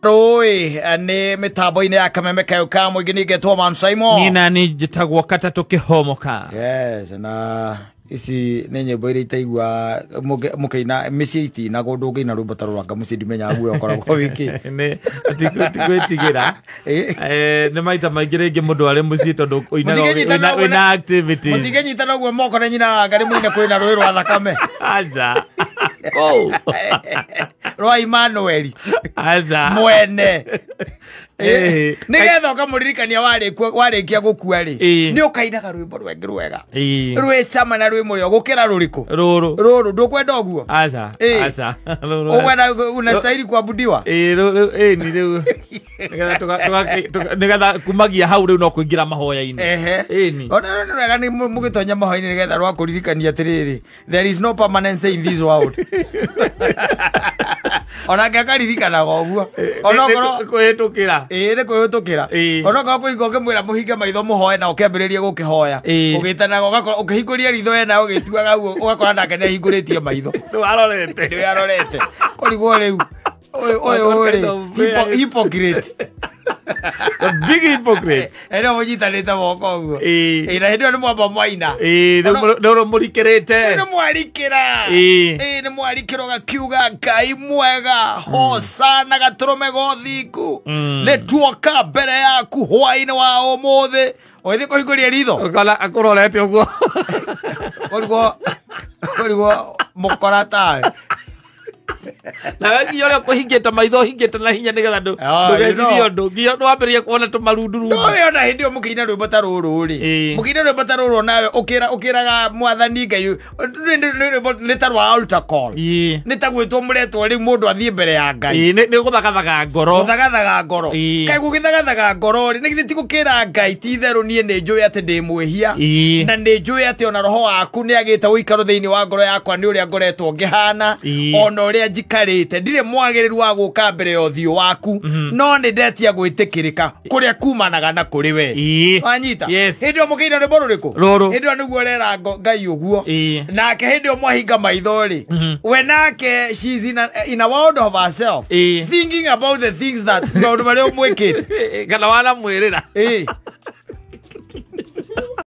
Rũĩ nĩ mĩtambo-inĩ ya kameme kayo ka mũingĩ ningĩtwo Man Simon. Niĩ na nĩ njĩtagwo Katatũ Kĩhomoka. Yes, na ici nĩ nyĩmbo iria itaigua mũkĩina mĩciĩ itinagwo, ndũngĩina rwĩmbo ta rũranga mũciĩ, ndimenyaga guoya ũkoragwo wĩkĩ. Nĩ tigwĩtigĩra. Nĩ maita maingĩ rĩngĩ mũndũ arĩ mũciĩ tondũ ũinaga Mũtingĩnyitana ũguo wĩna activities. Mũtingĩnyitana ũguo moko na nyina wa Ngarĩ mũine kwĩna rũĩ rwa thakame. Aca. Kũu. Rwa Emmanuel. Aca. Mwene. Nĩgetha ũkamũririkania warĩkia gũkua rĩ, nĩ ũkainaga rwĩmbo rwengĩ rwega rwĩ cama na rwĩ mũrĩo gũkĩra rũrĩkũ? Rũrũ. Rũrũ ndũkwenda ũguo? Aca. Aca. Rũrũ. Ũkwenda unastahili kuabudiwa. Ĩĩ, rũrũ ĩĩ ni rĩu. Nĩgetha kumagia hau rĩu no kũingĩra mahoya-inĩ. Ehe. Ĩĩ ni. Ona nĩ wega nĩ mũgĩtonya mahoya-inĩ nĩgetha rwa kũririkania atĩrĩrĩ, there is no permanence in this world. Onake akaririkanaga ũguo. Onokorwo kũhĩtũkĩra. Ĩĩ, nĩ kwĩhĩtũkĩra. Onokorwo kũhinga ũkĩmwĩra mũhinge maitho mũhoe na ũkĩambĩrĩrie gũkĩhoya. Ũgĩtanaga ũgakora ũkĩhingũria ritho we nawe ũgĩtuaga ũguo, ũgakora nake nĩ ahingũrĩtie maitho. Rĩu arorete. Nĩwe arorete. Kũrigwo rĩu. Ũyũ rĩ, hypocrite. The big hypocrite. Ĩno mũnyitanĩte moko ũguo. Ĩĩ, na hĩndĩ ĩyo nĩ mwamba mwaina. Ĩĩ, rĩu mũrikĩrĩte. Nĩ mwarikĩra. Ĩĩ. Ĩĩ, nĩ mwarikĩra ũgakiuga Ngai mwega, hosana gatũrũme ga ũthingu. Nĩ tuoka mbere yaku hwaĩ-inĩ wa ũmũthĩ. Ũgĩthiĩ kũhingũria ritho. Ũkona akũrorete ũguo. Kũrigwo mũkora tawe. Na we nginya ũrĩa ũkũhingĩte maitho ũhingĩte na hinya nĩgetha ndũgecirie ũndũ. Nginya nĩwambĩrĩria kuona tũmarundurundu. Ndũĩ ona hĩndĩ ĩyo mũkĩina rwĩmbo ta rũrũ rĩ. Mũkĩina rwĩmbo ta rũrũ nawe ũkĩraga mwathani Ngai, nĩ ta rwa altar call. Nĩ ta gwĩtwo mũretwo rĩu mũndũ athiĩ mbere ya Ngai. Ĩĩ, nĩ gũthagathaga ngoro. Gũthagathaga ngoro. Kaĩ gũgĩthagathaga ngoro rĩ, nĩ githĩ ti gũkĩra Ngai ti itherũ niĩ nĩ njũĩ atĩ ndĩ mwĩhia. Na nĩ njũĩ atĩ ona roho waku nĩ agĩte ũikaro thĩinĩ wa ngoro yakwa nĩ ũrĩa ngoretwo ngĩhana, ona ũrĩa njikarĩte. Ndirĩ mwagĩrĩru wa gũka mbere ya ũthiũ waku, no nĩ ndetia gwĩtĩkĩrĩka kũrĩa kumanaga na kũrĩ we. Wanyita? Yes. Hĩndĩ ĩyo mũkĩina rwĩmbo rũrĩkũ? Rũrũ. Hĩndĩ ĩyo nĩguo ũrera Ngai ũguo. Nake hĩndĩ ĩyo mwahinga maitho rĩ, we nake she's in a world of herself. Thinking about the things that maũndũ marĩa ũmwĩkĩte. Kana wanamwĩrĩra.